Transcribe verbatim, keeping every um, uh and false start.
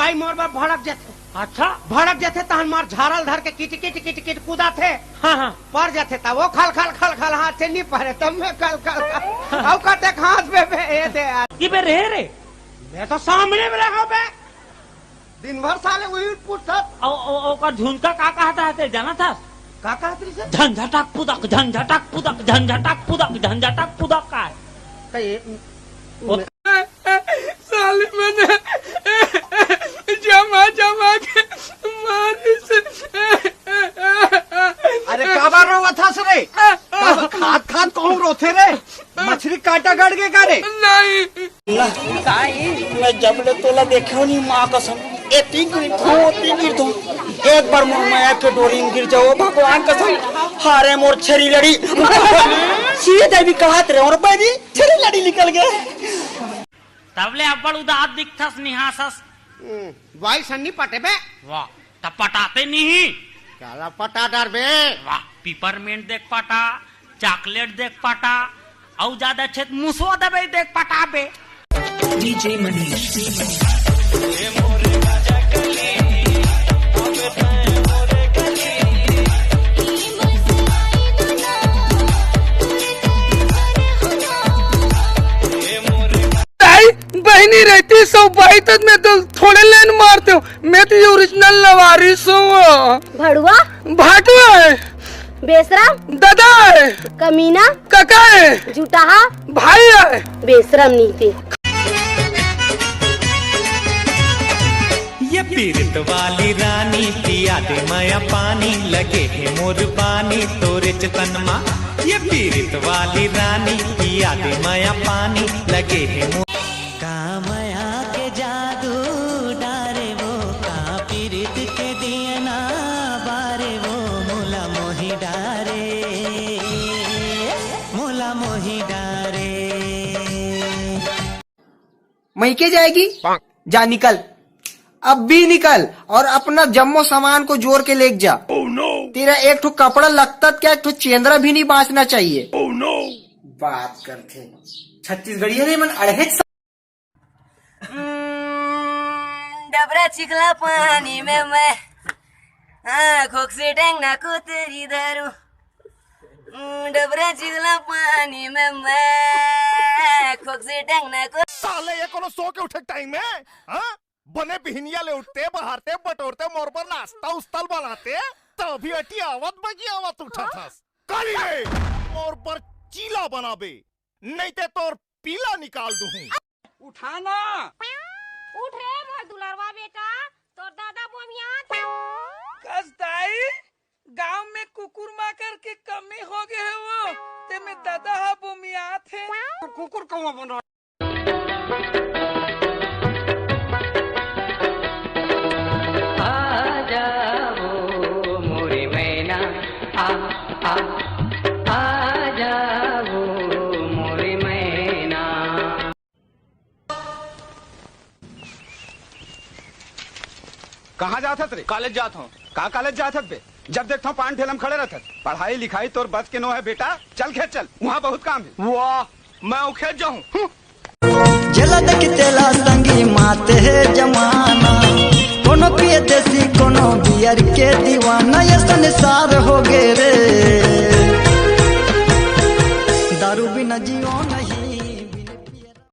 आई मोर बर भड़क जथे। अच्छा। भड़क जथे तहन मार झारल धर के किट किट किट किट कूदाथे। हाँ, हाँ। पर जथे त वो खल खल खल खल हाथ से नी परे, तब मैं खल खल खल। अउ कते खांस बे, बे, ए दे यार। ये बे रहे रे। मैं तो सामने में रहा बे। दिन भर साले वही पूछत। औ-, औ-, ओकर झुनका का कहता है ते जाना था? का कहत रही से? झंझटक पुदक, झंझटक पुदक, झंझटक पुदक, झंझटक पुदक का है। त ये, ओ- साले मने जमा जमा के मारिस। अरे काबर रोवत हस रे? काबर खात खात कहूं रोथे रे? मछली कांटा गड़ गे का रे? नहीं। मैं जब ले तोला देखे हो नहीं, माँ कसम, ए तीन गिर धो, तीन गिर धो, एक बार मोर माया के डोरी में गिर जाओ भगवान कसम। हारे मोर छेरी लड़ी। सीधे भी कहत रहे और बड़ी छेरी लड़ी निकल गए। तब ले अब्बड़ उदास दिखथस, निहासस। हम्म, बाई सन्नी पटे बे। वाह, त पटाते नहीं। काला पटा डर बे। वाह, पिपरमेंट देख पटा, चॉकलेट देख पटा, अउ ज्यादा अच्छे त मुसवा दवाई देख पटा बे। डीजे मनीष। ताई, बहिनी रहती सौ बाई तक मैं तो थोड़े लाइन मारते हूँ। मैं तो ये ओरिजिनल लवारिस हूँ। भड़ुआ। भाटुआ है। बेशरम। दादा है। कमीना। काका है। जुटाहा। भाई है। बेशरम नीति। ये पीरत वाली रानी पिया दे मया पानी, लगे है मोर पानी तोरे चतन मा। ये पीरत वाली रानी पिया दे मया पानी, लगे है मोर। का मया के जादू डारे वो, का पीरत के दियना बारे वो, मोला मोही डारे, मोला मोही डारे। मइके जाएगी? जा निकल, अब भी निकल और अपना जम्मो सामान को जोर के लेके जा। तेरा एक ठो कपड़ा लगता क्या, एक ठो चेंदरा भी नहीं बांचना चाहिए। बात करते छत्तीसगढ़िया नहीं मन अड़हे। डबरा चिखला पानी में मैं, हाँ, खोक से टेंगना को तेरी दारू। डबरा चिखला पानी में मैं, खोक से टेंगना को। साले, ये कोनो सो के उठे टाइम है? हाँ? बने बिहनिया ले उठते, बहारते, बटोरते, मोर बर नाश्ता उस्ता ल बनाते, तभी अटी आवत बगी आवत उठत हस। काली रे, मोर बर चीला बनाबे, नहीं ते तोर पीला निकाल दूहूं। उठाना। उठ रे मोर दुलरवा बेटा, तोर दादा बोमियात हे। कस दाई, गांव में कुकुर माकर के कमी हो गए हे वो, ते में दादा हा बोमियात हे। कुकुर कौवा बन रहा। आ जाओ मोरे मैना, आ, आ, आ जाओ मोरे मैना। कहाँ जात हस रे? कॉलेज जात हूँ। कहाँ कॉलेज जात हस बे? जब देखता हूँ पान ठेला में खड़े रहत हस। पढ़ाई लिखाई तोर बस के नो है बेटा, चल खेत चल, वहाँ बहुत काम है। वाह, मैं खेत जाऊँ। हम्म। जेला देखी तेला संगी माते हे जमाना, कोनो पिए देसी, कोनो बियर के दीवाना, ये संसार हो गे रे।